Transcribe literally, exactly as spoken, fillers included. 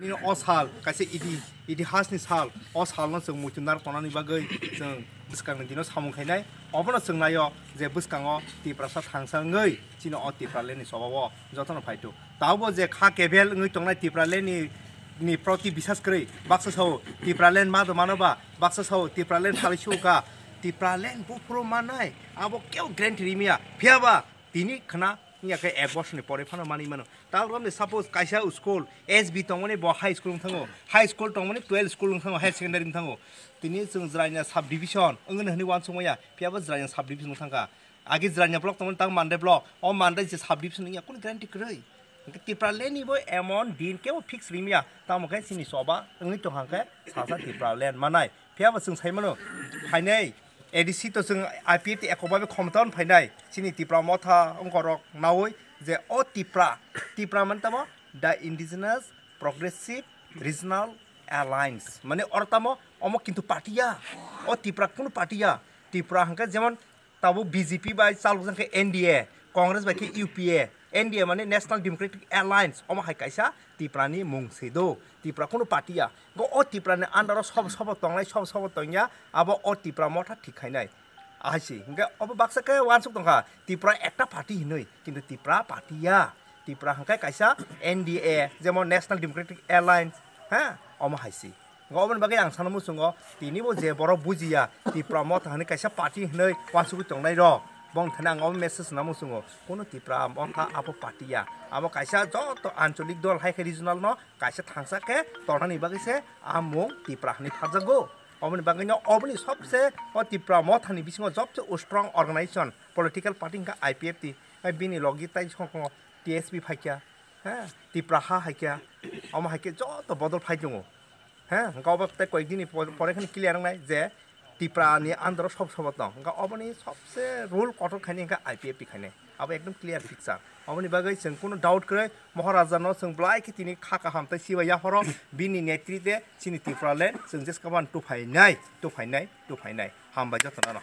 Nini o sal kaisa iti-, itihasni sal, o salno chwng muitu narwk tongnani bagwi chwng bwskangni dino samung khainai. Obono chwng naio je bwskango Tiprasa thangsa wngwi chini o Tipralandni chobao jotono phaitu. Taubo je kha kebel wngwi tongnai Tipralandni, ni proti bisas kwrwi, baksa sao Tipraland ma do mano ba, baksa sao Tipraland salai suka, Tipraland buphuru mannai, abo kebo guarantee rimya. Phiyaba tini khna wngya khe ek bosorni pore phano manwi mano. Tabuk romni suppose kaisa school S B tongmani bo high school wng thango, high school tongmani twelve school wng thango, higher secondary wng thango. Tini chwng Jranya sub division wngwi hwnwi uansukmaya, phiyaba Jranya sub division wng thangkha. Agi Jranya block tongmani tang Mandai block, o Mandai je sub division wngya kunu guarantee kwrwi. Hwnkhe Tipralandni bo emon din kebo fix rimya, tamo khe chini choba wngwi tongkha khe sasa Tipraland manai. Phiyaba chwng sai mano, phainai A D C to chwng I P F T ekok babe khomotao phainai. Chini Tipra motha wngkorok naui je o Tipra, Tipra mani tamo the Indigenous Progressive Regional Alliance. Mane oro tamo omo kintu party ya. O Tipra kunu party ya. Tipra hwnkhe jemon tabuk B J P bai chalokjak khe N D A, Congress bai khe U P A, N D A mane National Democratic Alliance, omo hai kaisa Tiprani mung se do. Tipra kunu party ya. Go o Tiprani under o sobo sobo tongnai, sobo sobo tongya, abo o Tipra motha thik khainai. Ahai se. Hwnkhe obo baksa khe uansuk tongkha, Tipra ekta party hinwi, kintu Tipra party ya. Tipra hwnkhe kaisa N D A, jemon National Democratic Alliance, ha, omo hai se. Hwnkhe oboni bagwi ang sana muchungo, tini bo je borok bujiya, Tipra motha hinwi kaisa party hinwi uansugwi tongnai rok, bong thani ang obo message sana muchungo, kunu Tipra motha abo party ya. Abo kaisa joto ancholic dol hai khe regional no kaisa thangsa khe tornani bagwi se a mung Tipra hinwi pharjakgo. Oboni bagwi no oboni sobse o Tipra mothani bisingo jobse strong organization political party hwnkha I P F T, hai bini logi tai songkho T S P phaikya, ha, Tipra ha haikya, omo haikhe joto bodol phai tongo. Ha, hwnkha obo tei koyek dini po-, pore kheno clear wngnai je Tipra ni under o sob sobo tong. Hwnkha oboni sobse rule kotor khaini hwnkha I P F T khainai. Abo ekdom clear picture. Oboni bagwi chwng kunu doubt kwrwi Maharaja no chwng belai khe tini kha kaham tei sibai yapharo bini netrite chini Tipraland chwng jeskabani tuphainai, tuphainai, tuphainai. Hambai jotono no.